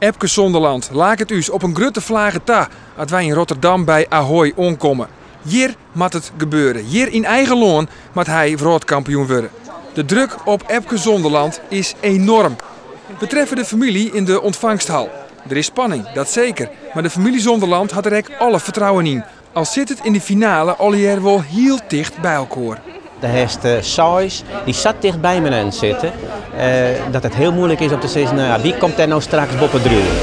Epke Zonderland laket ús op in grutte flage ta as wy yn Rotterdam by Ahoy oankomme. Hjir moat it gebeure. Hjir yn eigen lân moat hy wrâldkampioen wurde. De druk op Epke Zonderland is enorm. We treffe de famylje yn de ûntfangsthal. Der is spanning, dat seker, mar de famylje Zonderland hat der ek alle fertrouwen yn. Al sit it yn de finale allegear wol hiel ticht by elkoar. Der hast seis dy't sa ticht by inoar sitte dat it hiel muoilik is om te sizzen, nou ja, wie komt dêr no straks boppe driuwen.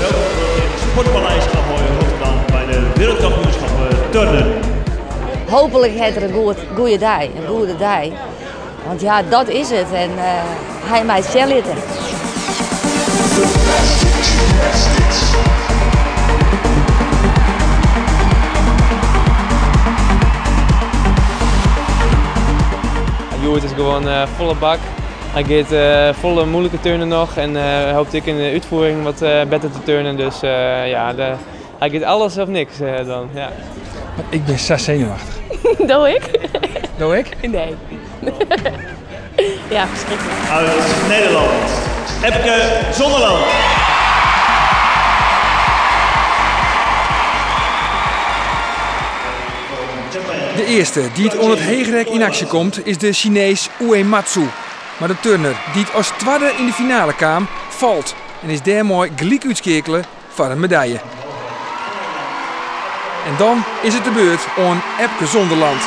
Sportpaleis Ahoy Rotterdam by de wereldkampioenschappen turnen. Hooplik hat er in goed, goede dei, in goede dei. Want ja, dat is it en hy mei it sjen litte. Hjoed is gewoan folle bak. Hy giet folle moeiliker turnen noch en hoopt ek yn de útfiering wat better te turnen. Dus ja, hy giet alles of niks dan. Ja. Ik bin sa senuwachtich. Do ek? Do ek? Nee. Ja, ferskriklik. Uit Nederland, Epke Zonderland. De earste dy't oan it heechrek yn aksje komt is de Sinees Uematsu. Mar de turner dy't as twadde yn de finale kaam, falt en is dêrmei gelyk útskeakele foar in medalje. En dan is it de beurt oan Epke Zonderland.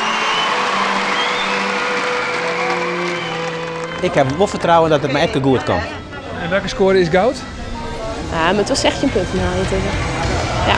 Ik ha wol fertrouwen dat it mei Epke goed komt. En welke score is goud? Ja, mar it was 16 punten helje tink ik. Ja.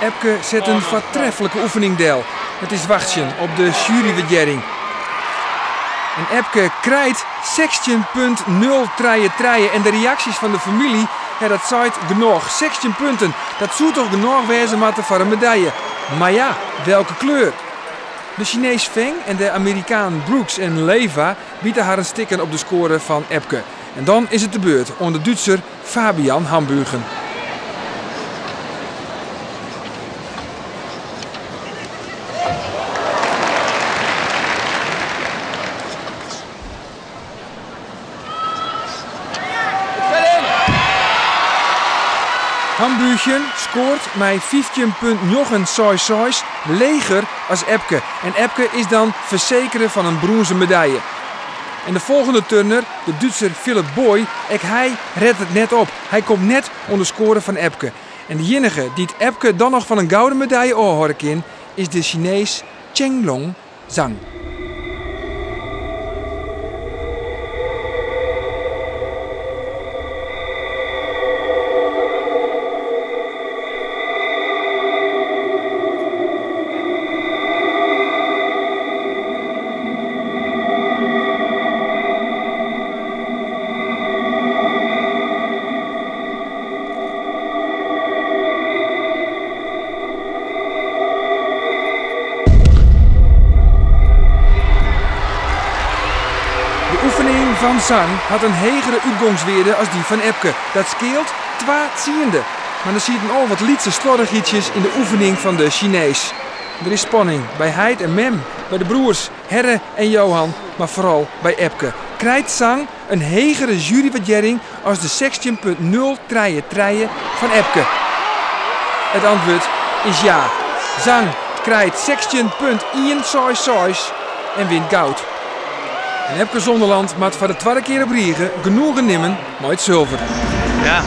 Epke set in foartreflike oefening del. It is wachtsjen op de sjuerywurdearring. En Epke krijt 16.033 en de reaksjes fan de famylje, ja, dat seit genôch. 16 punten, dat soe toch genôch wêze moatte foar in medalje. Mar ja, welke kleur? De Sinees Feng en de Amerikaan Brooks en Leva bite harren stikken op de skoare fan Epke. En dan is it de beurt oan de Dútser Fabian Hambüchen. Hambüchen skoart mei 15.966 leger as Epke. En Epke is dan fersekere fan in brûnzen medalje. En de folgjende turner, de Dútser Philip Boy, ek hy rêdt it net op. Hy komt net oan de skoare fan Epke. En de iennige dy't Epke dan noch fan in gouden medalje ôfhâlde kin, is de Sinees Chenglong Zhang. De oefening fan Zhang hat in hegere útgongswearde as dy fan Epke. Dat skeelt twa tsiende. Mar der sieten al wat lytse sloddichheidsjes yn de oefening fan de Sinees. Der is spanning by heit en mem, by de broers Herre en Johan, mar foaral by Epke. Krijt Zhang in hegere sjuerywurdearring as de 16.033 fan Epke? It antwurd is ja. Zhang krijt 16.166 en wint goud. En Epke Zonderland moat foar de twadde kear op rige genoegen nimmen mei it sulver. Ja,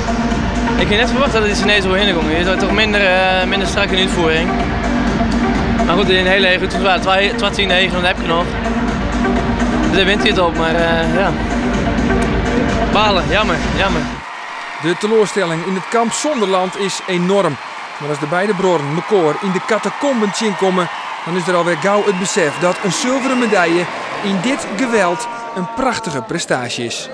ik hie net ferwachte dat dy Sinees oerhinne gongen. Hy is toch minder strak yn útfiering. Mar goed, in hiele hege útfiering, twa tsiende heger dan Epke noch. Dus dêr wint hy it op, mar ja. Balen, jammer, jammer. De teloarstelling yn it kamp Zonderland is enorm. Mar as de beide bruorren mekoar yn de katakomben tsjinkomme, Dan is der alwer gau it besef dat in sulveren medalje yn dit geweld in prachtige prestaasje is.